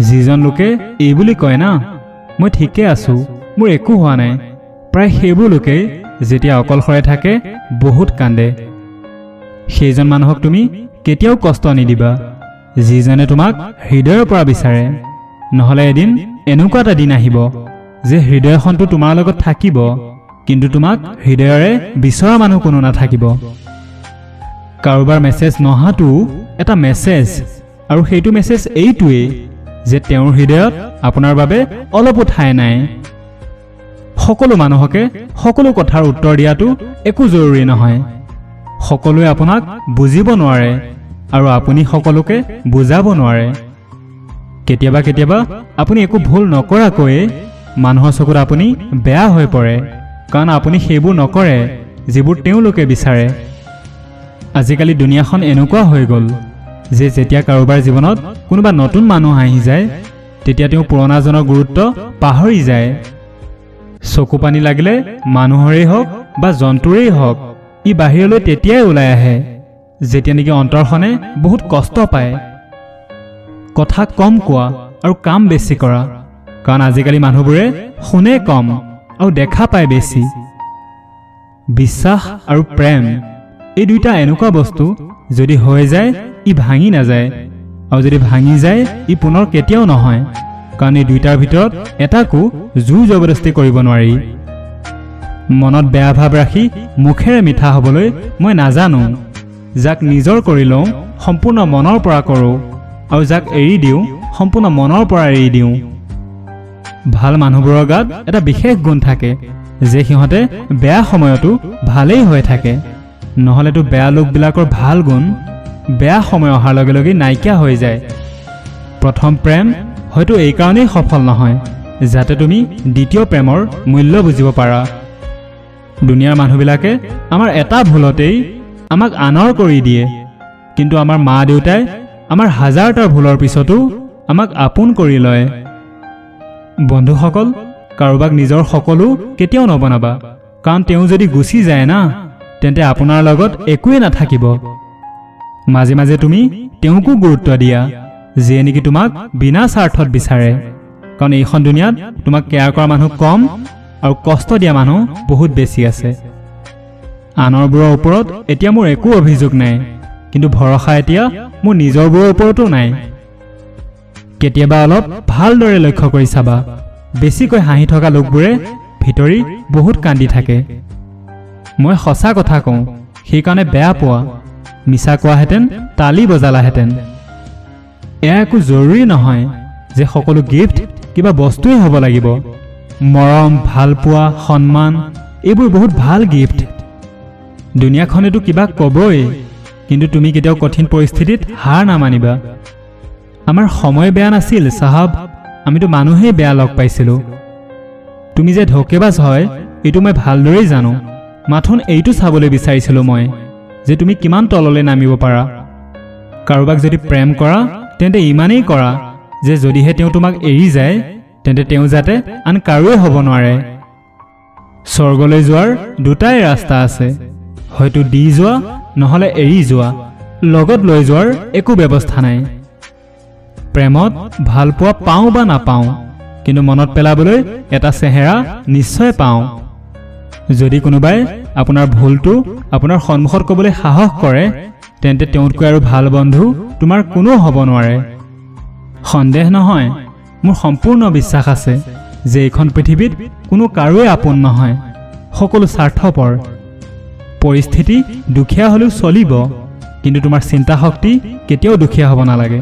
যিজন লোকে এই বুলি কয় না, মই ঠিকে আছোঁ, মোৰ একো হোৱা নাই, প্ৰায় সেইবোৰ লোকেই যেতিয়া অকলশৰে থাকে বহুত কান্দে। সেইজন মানুহক তুমি কেতিয়াও কষ্ট নিদিবা যিজনে তোমাক হৃদয়ৰ পৰা বিচাৰে। নহ'লে এদিন এনেকুৱা এটা দিন আহিব যে হৃদয়খনটো তোমাৰ লগত থাকিব, কিন্তু তোমাক হৃদয়ৰে বিচৰা মানুহ কোনো নাথাকিব। কাৰোবাৰ মেছেজ নহাটোও এটা মেছেজ, আৰু সেইটো মেছেজ এইটোৱেই যে তেওঁৰ হৃদয়ত আপোনাৰ বাবে অলপো ঠাই নাই। সকলো মানুহকে সকলো কথাৰ উত্তৰ দিয়াটো একো জৰুৰী নহয়। সকলোৱে আপোনাক বুজিব নোৱাৰে আৰু আপুনি সকলোকে বুজাব নোৱাৰে। কেতিয়াবা কেতিয়াবা আপুনি একো ভুল নকৰাকৈয়ে মানুহৰ চকুত আপুনি বেয়া হৈ পৰে, কাৰণ আপুনি সেইবোৰ নকৰে যিবোৰ তেওঁলোকে বিচাৰে। আজিকালি দুনীয়াখন এনেকুৱা হৈ গ'ল যে যেতিয়া কাৰোবাৰ জীৱনত কোনোবা নতুন মানুহ আহি যায়, তেতিয়া তেওঁ পুৰণাজনৰ গুৰুত্ব পাহৰি যায়। চকু পানী লাগিলে মানুহৰেই হওক বা জন্তুৰেই হওক, ই বাহিৰলৈ তেতিয়াই ওলাই আহে যেতিয়া নেকি অন্তৰখনে বহুত কষ্ট পায়। কথা কম কোৱা আৰু কাম বেছি কৰা, কাৰণ আজিকালি মানুহবোৰে শুনে কম আৰু দেখা পায় বেছি। বিশ্বাস আৰু প্ৰেম এই দুইটা এনেকুৱা বস্তু, যদি হৈ যায় ই ভাঙি নাযায়, আৰু যদি ভাঙি যায় ই পুনৰ কেতিয়াও নহয়, কাৰণ এই দুইটাৰ ভিতৰত এটাকো জোৰ জবৰদস্তি কৰিব নোৱাৰি। মনত বেয়া ভাৱ ৰাখি মুখেৰে মিঠা হ'বলৈ মই নাজানো। যাক নিজৰ কৰি লওঁ সম্পূৰ্ণ মনৰ পৰা কৰোঁ, আৰু যাক এৰি দিওঁ সম্পূৰ্ণ মনৰ পৰা এৰি দিওঁ। ভাল মানুহবোৰৰ গাত এটা বিশেষ গুণ থাকে যে সিহঁতে বেয়া সময়তো ভালেই হৈ থাকে। নহ'লেতো বেয়া লোকবিলাকৰ ভাল গুণ বেয়া সময় অহাৰ লগে লগে নাইকিয়া হৈ যায়। প্ৰথম প্ৰেম হয়তো এইকাৰণেই সফল নহয় যাতে তুমি দ্বিতীয় প্ৰেমৰ মূল্য বুজিব পাৰা। দুনিয়াৰ মানুহবিলাকে আমাৰ এটা ভুলতেই আমাক আনৰ কৰি দিয়ে, কিন্তু আমাৰ মা দেউতাই আমাৰ হাজাৰটা ভুলৰ পিছতো আমাক আপোন কৰি লয়। বন্ধুসকল, কাৰোবাক নিজৰ সকলো কেতিয়াও নবনাবা, কাৰণ তেওঁ যদি গুচি যায় না, তেন্তে আপোনাৰ লগত একোৱেই নাথাকিব। মাজে মাজে তুমি তেওঁকো গুৰুত্ব দিয়া যিয়ে নেকি তোমাক বিনা স্বাৰ্থত বিচাৰে, কাৰণ এইখন দুনিয়াত তোমাক কেয়াৰ কৰা মানুহ কম আৰু কষ্ট দিয়া মানুহ বহুত বেছি আছে। আনৰবোৰৰ ওপৰত এতিয়া মোৰ একো অভিযোগ নাই, কিন্তু ভৰসা এতিয়া মোৰ নিজৰবোৰৰ ওপৰতো নাই। কেতিয়াবা অলপ ভালদৰে লক্ষ্য কৰি চাবা, বেছিকৈ হাঁহি থকা লোকবোৰে ভিতৰি বহুত কান্দি থাকে। মই সঁচা কথা কওঁ, সেইকাৰণে বেয়া পোৱা। মিছা কোৱাহেঁতেন তালি বজালাহেঁতেন। এয়া একো জৰুৰী নহয় যে সকলো গিফ্ট কিবা বস্তুৱেই হ'ব লাগিব। মৰম, ভালপোৱা, সন্মান এইবোৰ বহুত ভাল গিফ্ট। দুনীয়াখনেতো কিবা ক'বই, কিন্তু তুমি কেতিয়াও কঠিন পৰিস্থিতিত হাৰ নামানিবা। আমাৰ সময় বেয়া নাছিল চাহাব, আমিতো মানুহেই বেয়া লগ পাইছিলোঁ। তুমি যে ঢকেবাজ হয় এইটো মই ভালদৰেই জানো। মাথোন এইটো চাবলৈ বিচাৰিছিলোঁ মই যে তুমি কিমান তললৈ নামিব পাৰা। কাৰোবাক যদি প্ৰেম কৰা তেন্তে ইমানেই কৰা যে যদিহে তেওঁ তোমাক এৰি যায়, তেন্তে তেওঁ যাতে আন কাৰোৱে হ'ব নোৱাৰে। স্বৰ্গলৈ যোৱাৰ দুটাই ৰাস্তা আছে, হয়তো দি যোৱা নহ'লে এৰি যোৱা। লগত লৈ যোৱাৰ একো ব্যৱস্থা নাই। প্ৰেমত ভালপোৱা পাওঁ বা নাপাওঁ, কিন্তু মনত পেলাবলৈ এটা চেহেৰা নিশ্চয় পাওঁ। যদি কোনোবাই আপোনাৰ ভুলটো আপোনাৰ সন্মুখত ক'বলৈ সাহস কৰে, তেন্তে তেওঁতকৈ আৰু ভাল বন্ধু তোমাৰ কোনো হ'ব নোৱাৰে। সন্দেহ নহয়, মোৰ সম্পূৰ্ণ বিশ্বাস আছে যে এইখন পৃথিৱীত কোনো কাৰোৱে আপোন নহয়, সকলো স্বাৰ্থপৰ। পৰিস্থিতি দুখীয়া হ'লেও চলিব, কিন্তু তোমাৰ চিন্তা শক্তি কেতিয়াও দুখীয়া হ'ব নালাগে।